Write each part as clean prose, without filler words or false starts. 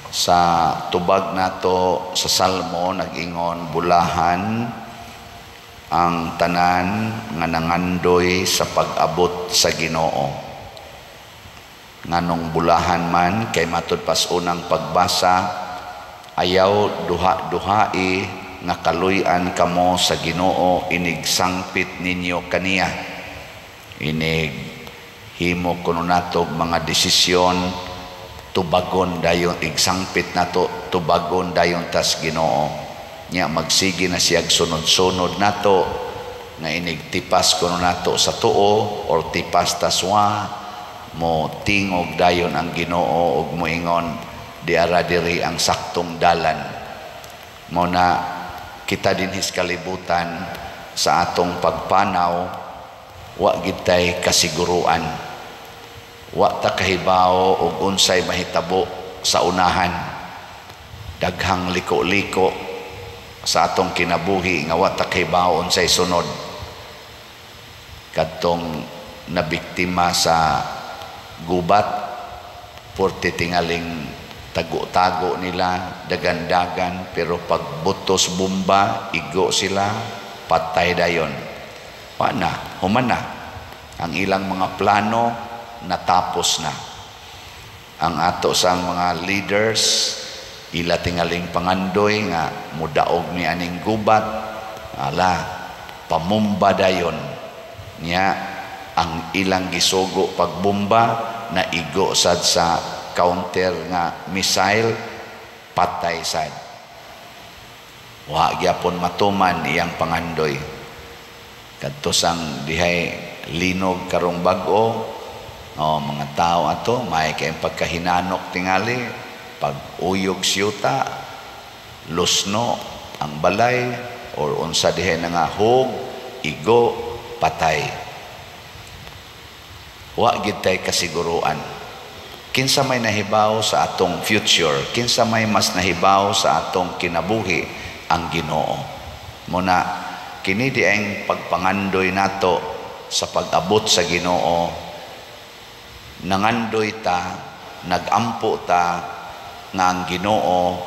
Sa tubag nato sa Salmo, nag-ingon, "Bulahan ang tanan nga nangandoy sa pag-abot sa Ginoo." Nganong bulahan man? Kay matud pas unang pagbasa, ayaw duha-duhai nga kaluy-an kamo sa Ginoo inig sangpit ninyo kaniya. Inig himo kuno nato mga desisyon, tubagon dayon. Igsangpit nato, tubagon dayon tas Ginoo. Nya magsige na siyag sunod-sunod nato nga inig tipas kuno nato sa tuo or tipas taswa, mo tingog dayon ang Ginoo ug moingon, "Diara diri ang saktong dalan." Mo na kita dinhis kalibutan, sa atong pagpanaw, wa gid tay kasiguruan. Wa ta kahibaw og unsay mahitabo sa unahan. Daghang liko-liko sa atong kinabuhi nga wa ta kahibaw unsay sunod. Kadtong nabiktima sa gubat, porte tingaling tago-tago nila, dagan-dagan, pero pag butos bomba, igo sila, patay dayon. Wa na, human na ang ilang mga plano, natapos na. Ang ato sang mga leaders, ila tingaling pangandoy nga mudaog mi aning gubat, ala, pamumba dayon. Nya ang ilang gisugo pagbomba, naigo sad sa counter nga missile, patay sad. Wa gyapon matuman iyang pangandoy. Kadto sang dihay linog karong bag-o, oh, mga tao ato may kay pagkahinanok tingali, pag uyog siyuta, lusno ang balay or unsa dihay na nga hog, igo, patay. Wa gid tay kasiguruan. Kinsa may nahibaw sa atong future? Kinsa may mas nahibaw sa atong kinabuhi? Ang Ginoo. Muna kini di ang pagpangandoy nato sa pag-abot sa Ginoo. Nangandoy ta, nagampo ta nga ang Ginoo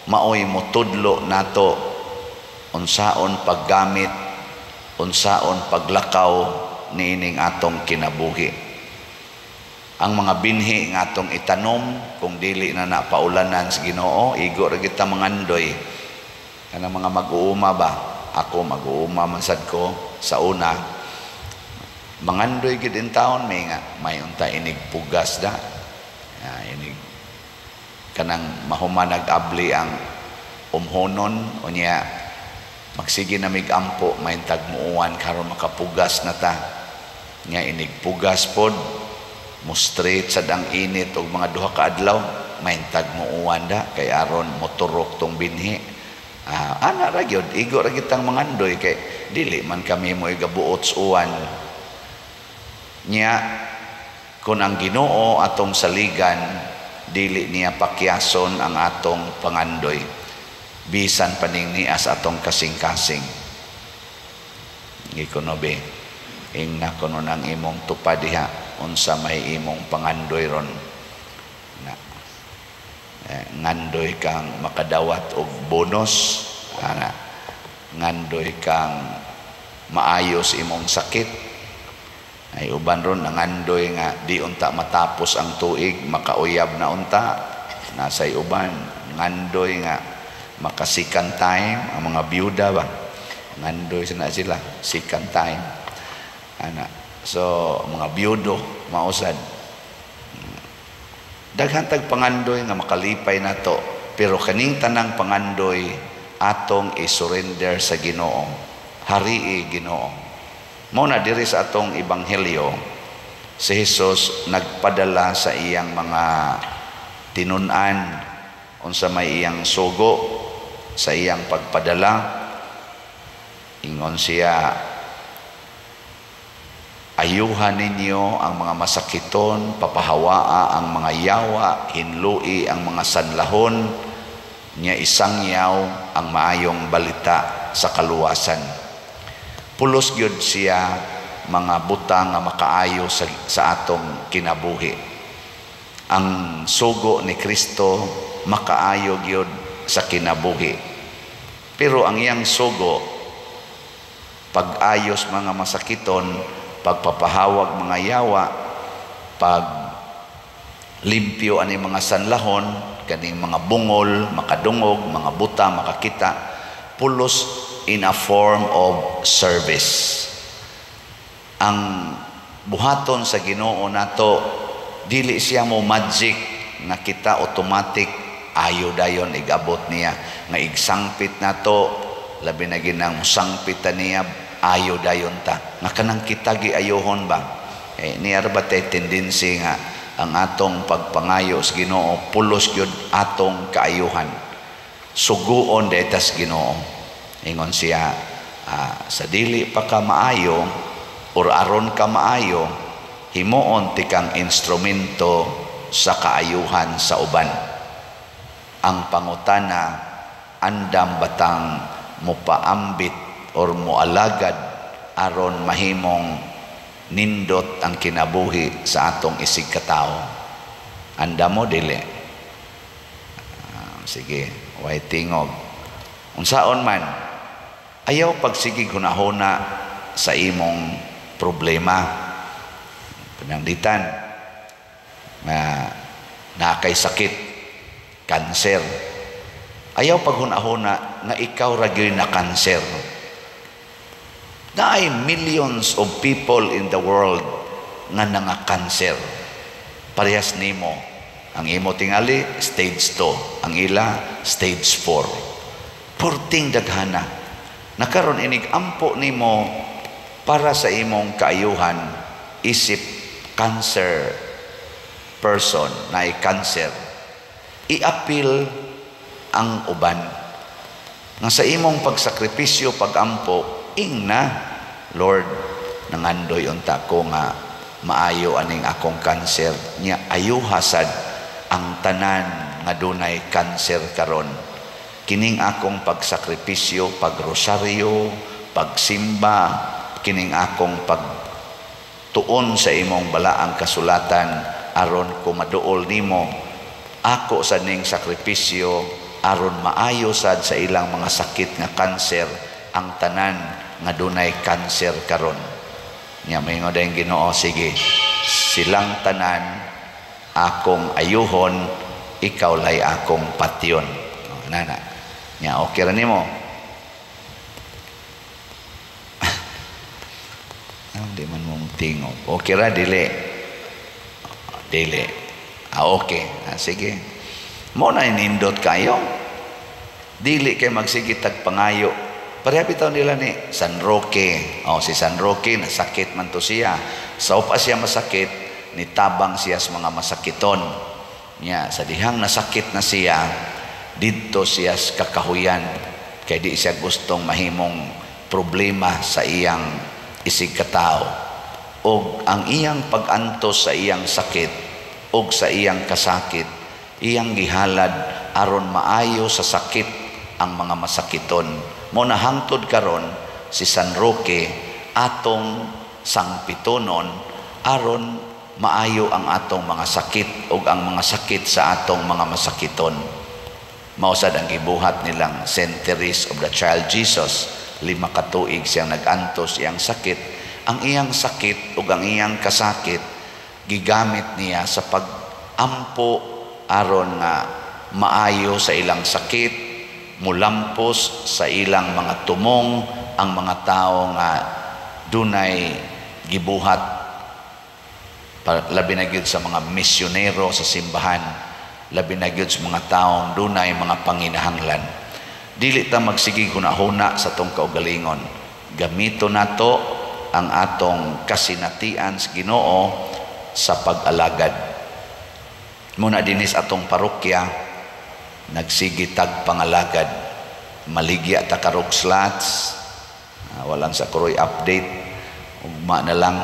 maoy motudlo nato unsaon paggamit, unsaon paglakaw niining atong kinabuhi. Ang mga binhi nga atong itanom, kung dili na napaulanan sa Ginoo, igo ra kita mangandoy. Kanang mga mag-uuma ba? Ako, mag-uuma man sad ko sa una. Mangandoy gid in taon may nga may unta inig pugas da. Ah, inig kanang mahuman nag-abli ang umhonon, unya magsige na mig ampo maintag muuwan karon makapugas na ta. Nya inig pugas pod, mo straight sad ang init og mga 2 ka adlaw, maintag muuwan da kay aron moturok tong binhi. Ah, ana ra gyud, igo ra gitang mangandoy kay dili man kami mo igabuot sa uwan. Nya kung ang Ginoo atong saligan, dili niya pakyason ang atong pangandoy bisan paning nias atong kasing-kasing. Gikuno be, ingna kuno nang imong tupad diha unsa may imong pangandoy ron na ngandoy kang makadawat og bonus ana, ngandoy kang maayos imong sakit. Ay uban ron nangandoy nga di unta matapos ang tuig, makauyab na unta. Nasay uban ngandoy nga maka second time. Ang mga byuda ba, ngandoy na sila second time ana. So mga byudo mausad, daghan tag pangandoy nga makalipay nato, pero kaning tanang pangandoy atong i-surrender sa Ginoo. Harii, Ginoo. Mao na diri sa atong ebanghelyo, si Jesus nagpadala sa iyang mga tinun-an. Unsa may iyang sugo sa iyang pagpadala? Ingon siya, "Ayuhan ninyo ang mga masakiton, papahawaa ang mga yawa, hinlui ang mga sanlahon, nya isangyaw ang maayong balita sa kaluwasan." Pulos gyud siya mga butang nga makaayo sa atong kinabuhi. Ang sugo ni Kristo makaayo gyud sa kinabuhi. Pero ang iyang sugo, pag-ayos mga masakiton, pagpapahawag mga yawa, pag limpyo ani mga sanlahon, kaning mga bungol, makadungog, mga buta, makakita, pulos in a form of service. Ang buhaton sa Ginoo nato, dili siya mo magic nga kita automatic ayo dayon igabot niya, nga igsangpit nato, labi na ginang sangpit ta niya, ayo dayon ta, nga kanang kita giayohon ba. Eh, niya ba tay tendency nga ang atong pagpangayo sa Ginoo pulos gyud atong kaayuhan? Suguon detas Ginoo. Ingon siya, sa dili pa ka maayo or aron ka maayo, himuon tikang instrumento sa kaayuhan sa uban. Ang pangutana, andam batang mupaambit or mualagad aron mahimong nindot ang kinabuhi sa atong isig katao? Andam mo, dili? Sige, way tingog. Unsaon man, ayaw pagsigig hunahuna sa imong problema. Pananglitan nga nakay sakit, kanser. Ayaw paghunahuna nga ikaw ra gyud na kanser. Naay millions of people in the world nga nanga-kanser. Parehas nimo. Ang imo tingali stage 2, ang ila stage 4. Purting daghana. Nakaron inig ampo nimo para sa imong kaayuhan isip cancer person na cancer, iapil ang uban nga sa imong pagsakripisyo, pagampo, ingna, "Lord, nangandoy unta ko nga maayo aning akong kanser nya, ayuha sad ang tanan nga dunay kanser karon. Kining akong pagsakripisyo, pagrosaryo, pagsimba, kining akong pagtuon sa imong balaang kasulatan aron ko maduol nimo, ako sa ning sakripisyo aron maayo sad sa ilang mga sakit nga kanser ang tanan nga dunay kanser karon." Nya moingon dayon Ginoo, "Sige, silang tanan akong ayuhon, ikaw lay akong patyon." Oh, nana. Nya okay ra nimo? Di man mong tingog. Okay ra, dili? Dili. Ah, okay. Ah, sige. Mo na nindot kayo. Dili kay magsige tag pangayo. Pareha bitaw nila ni San Roque. Oh, si San Roque nasakit man to siya. Sa upa siya masakit, nitabang siya sa mga masakiton. Nya sa dihang nasakit na siya, didto siya sa kakahuyan kay di siya gustong mahimong problema sa iyang isig katao. Og ang iyang pag-antos sa iyang sakit og sa iyang kasakit, iyang gihalad aron maayo sa sakit ang mga masakiton. Mo na hangtod karon si San Roque atong sangpitonon aron maayo ang atong mga sakit og ang mga sakit sa atong mga masakiton. Mao sad ang gibuhat nilang Centuries of the Child Jesus. 5 ka tuig siyang nag-antos iyang sakit. Ang iyang sakit ug ang iyang kasakit gigamit niya sa pag-ampo aron nga maayo sa ilang sakit, mulampos sa ilang mga tumong ang mga tao nga dunay gibuhat, labi na gyud sa mga misyonero sa simbahan, labi na gyud sa mga taong dunay mga panginahanglan. Dili ta magsigig hunahuna sa atong kaugalingon. Gamito nato ang atong kasinatian sa Ginoo sa pag-alagad. Muna dinis atong parokya nagsige tag pangalagad. Maligya ta karog slots, walang sa kuroy update, ugma na lang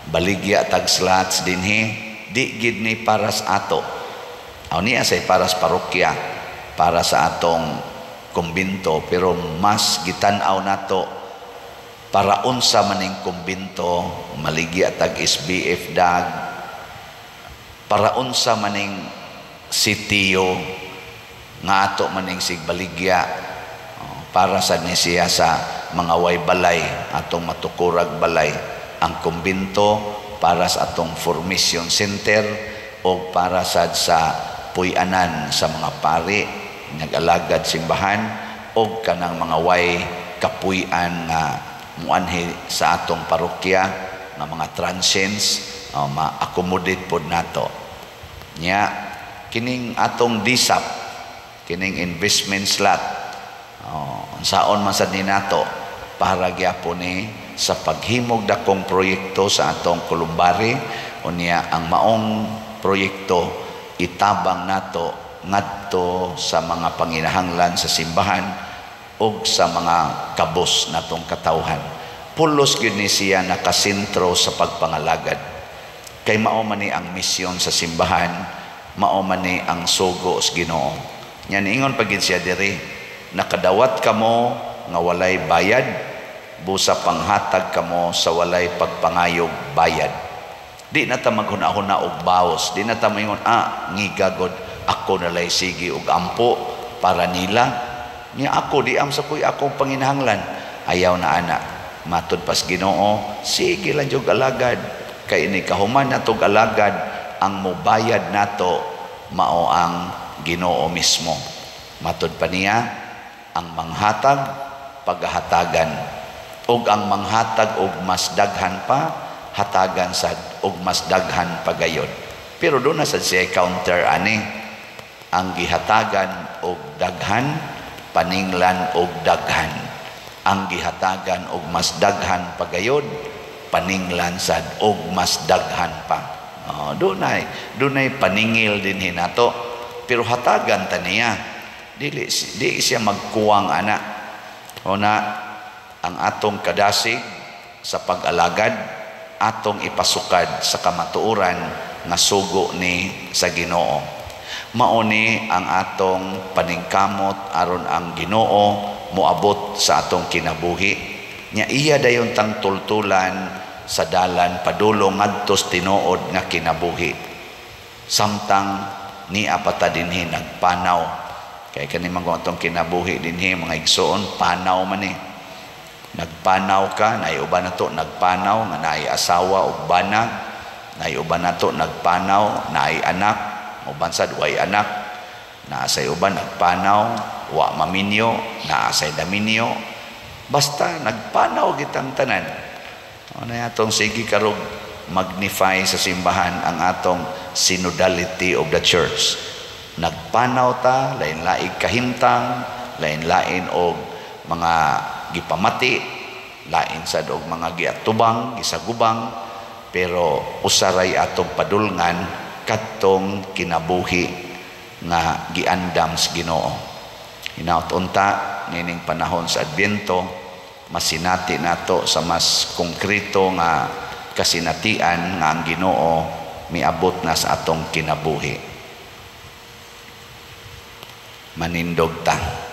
baligya tag slots dinhi. Di gid ni para sa ato. Aw niya say para sa parokya, para sa atong kumbinto, pero mas gitan-aw nato para unsa maning kumbinto, maligya tag SBF dag, para unsa maning sitio, Nga ato maning sigbaligya, oh, para sa ni siya sa mga way balay, atong matukurag balay. Ang kumbento para sa atong formation center o para sad sa puy-anan sa mga pari nag-alagad simbahan o kanang mga way kapuy-an nga muanhi sa atong parokya nga mga transients, ma-accommodate pod nato. Nya kining atong DSAP, kining investment slot, unsaon man sad ni nato para gyapon ni sa paghimog dakong proyekto sa atong kolumbari. Unya ang maong proyekto itabang nato ngadto sa mga panginahanglan sa simbahan ug sa mga kabos natong katawhan. Pulos gyud ni siya nakasentro sa pagpangalagad. Kay mao man ni ang misyon sa simbahan, mao man ni ang sugo sa Ginoo. Nya niingon pa gid siya diri, nakadawat kamo nga walay bayad, busa panghatag kamo sa walay pagpangayog bayad. Di na ta maghuna-huna og baos, di na ta moingon, ngigagod ako nalay sige og ampo para nila. Nya ako di am sa kuy akong panginahanglan. Ayaw na ana. Matud pas Ginoo, sige lang jud alagad. Kay ini kahuman natog alagad, ang mobayad nato mao ang Ginoo mismo. Matud pa niya, ang manghatag paghatagan, ug ang manghatag og mas daghan pa hatagan sad og mas daghan pagayon. Pero doon na sad siya counter ani, ang gihatagan og daghan paninglan og daghan, ang gihatagan og mas daghan pagayon paninglan sad og mas daghan pa. Oh, dunay paningil din hinato, pero hatagan ta niya, dili di siya magkuwang ana. O na ang atong kadasig sa pag-alagad atong ipasukad sa kamatuoran nga sugo ni sa Ginoo. Mao ni ang atong paningkamot aron ang Ginoo moabot sa atong kinabuhi. Nya iya dayon tang tultulan sa dalan padulong ngadto sa tinuod nga kinabuhi. Samtang niya pa ta dinhi nagpanaw. Kay kani man atong kinabuhi dinhi mga igsoon, panaw man ni. Nagpanaw ka, naay uban nato nagpanaw nga naay asawa ug bana, naay uban nato nagpanaw, naay anak, uban sad way anak, naa say uban nagpanaw, wa maminyo, naa say naminyo. Basta nagpanaw gitang tanan. Ano atong sige karog magnify sa simbahan ang atong synodality of the church. Nagpanaw ta, lain-laing kahimtang, lain-lain og mga gipamati, lain sad og mga giatubang, gisagubang, pero usaray atong padulngan kadtong kinabuhi nga giandam sa Ginoo. Hinaut unta nining panahon sa Adbyento masinati nato sa mas konkreto nga kasinatian nga ang Ginoo miabot na sa atong kinabuhi. Manindog ta.